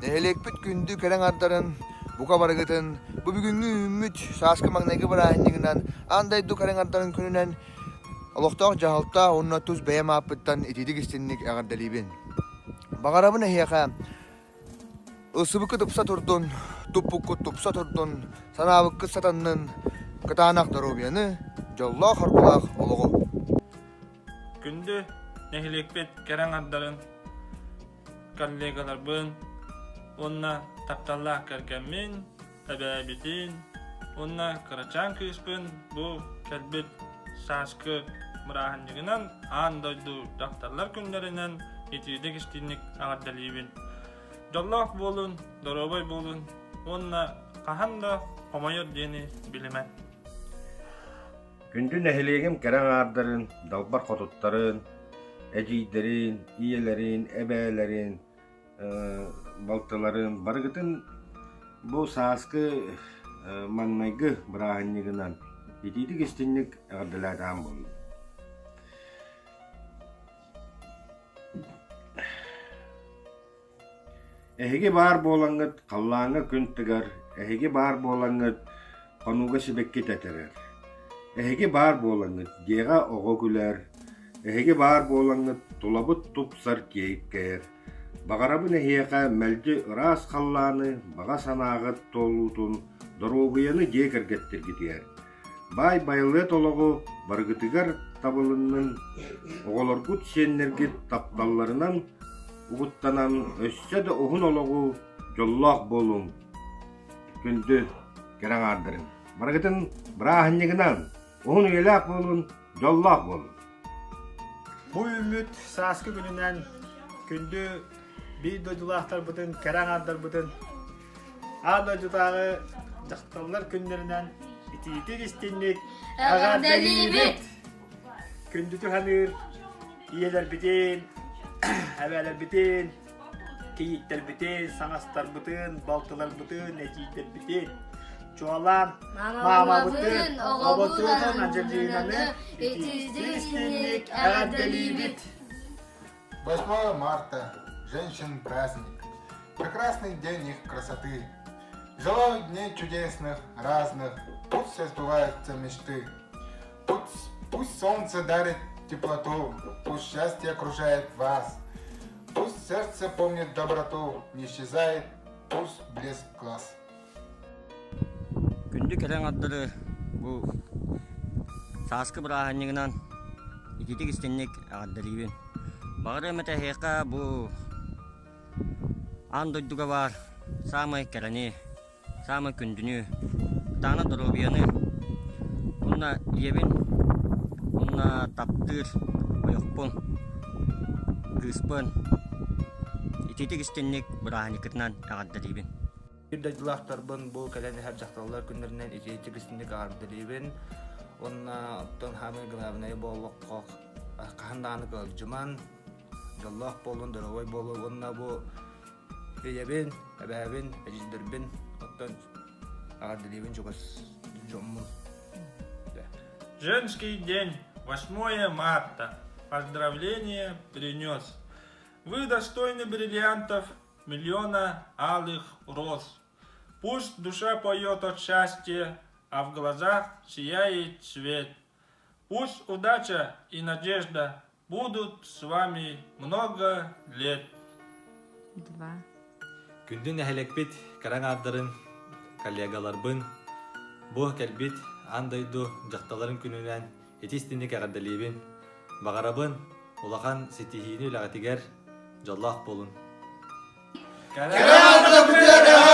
Нэһилиэкпит күндү кэрэ аҥардарын, бука барыгытын бу бүгүҥҥү үүммүт сааскы маҥнайгы бырааһынньыгынан аан дойду кэрэ аҥардарын күнүнэн олохтоох дьаһалта уонна тус бэйэм ааппыттан итиитик-истинник эҕэрдэлиибин. Баҕарабын эһиэхэ Ылсыбыккыт ыпса турдун, туппуккут тупса турдун, санаабыккыт сатаннын, кытаанах доруобуйаны, дьоллоох-соргулаах олоҕу! Күндү нэһилиэкпит кэрэ аҥардарын, коллегаларбын уонна тапталлаах кэргэммин, эбээбитин уонна кырачаан кыыспын бу кэлбит сааскы бырааһынньыгынан аан дойду дьахталлар күннэринэн итиитик-истиҥник эҕэрдэлиибин. Дьоллоох буолун, доруобай буолун уонна хаһан да хомойор диэни билимэн. Күндү нэһилиэгим кэрэ аҥаардарын, далбар хотуттарын, эдьиийдэрин, ийэлэрин, эбээлэрин, балтыларын барыгытын бу сааскы маҥнайгы бырааһынньыгынан итиитик-истиҥник эҕэрдэлээтэҕим буоллун. Эһиги баар буолаҥҥыт халлааҥҥа күн тыгар, эһиги баар буолаҥҥыт хонууга сибэкки тэтэрэр. Эһиги баар буолаҥҥыт дьиэҕэ оҕо күлэр, эһиги баар буолаҥҥыт тулабыт тупсар киэйкэйэр. Баҕарабын эһиэхэ мэлдьи ыраас халлааны, баҕа санааҕыт туолуутун, доруобуйаны дьиэ кэргэттэргитигэр. Баай байылыат олоҕу барыгытыгар табылыннын, оҕолоргут, сиэннэргит тапталларынан угуттанан өссө да уһун олоҕу дьоллоох буолуҥ, күндү кэрэ аҥаардарым. Барыгытын бырааһынньыгынан, уһун үйэлээх буолун, дьоллоох буолун! Бу үүммүт сааскы күнүнэн күндү биир дойдулаахтарбытын, кэрэ аҥаардарбытын аан дойдутааҕы дьахталлар күннэринэн итиитик-истинник эҕэрдэлиибит! Күндү түһаныыр ийэлэрбитин, эбээлэрбитин, кийииттэрбитин, саҥастарбытын, балтыларбытын, эдьиийдэрбитин, чуолаан маамабытын, оҕобутун Анжелинаны итиитик-истинник эҕэрдэлиибит! 8 марта – женщин праздник. Прекрасный день их красоты. Желаю дней чудесных, разных, пусть все сбываются мечты. Пусть, пусть солнце дарит теплоту, пусть счастье окружает вас. Пусть сердце помнит доброту, не исчезает пусть блеск глаз. Күндү кэрэ аҥардары бу сааскы бырааһынньыгынан итиитик-истинник эҕэрдэлиибин. Баҕарыам этэ эһиэхэ бу аан дойдуга баар саамай кэрэни, саамай күндүнү, кытаанах доруобуйаны уонна ийэбин уонна таптыыр ойохпун, кыыспын итиитик-истинник бырааһынньыккытынан эҕэрдэлиибин. Биир дойдулаахтарбын бу кэлэн иһэр дьахталлар күннэринэн итиитик-истинник эҕэрдэлиибин уонна оттон саамай главнайа буоллахха хаһан даҕаны кыалдьыман, дьоллоох буолун, доруобай буолун уонна бу ийэбин, эбээбин, эдьиийдэрбин оттон эҕэрдэлиибин чугас дьоммун. Женский день, 8 марта. Поздравление принес. Вы достойны бриллиантов миллиона алых роз. Пусть душа поет от счастья, а в глазах сияет свет. Пусть удача и надежда будут с вами много лет. Два. Күндү нэһилиэкпит кэрэ аҥаардарын, коллегаларбын, бу кэлбит аан дойду дьахталларын күнүнэн ити истинник эҕэрдэлиибин. Баҕарабын улахан ситиһиини үлэҕитигэр, дьоллоох буолун. Кэрэ аҥаардар күннэрэ!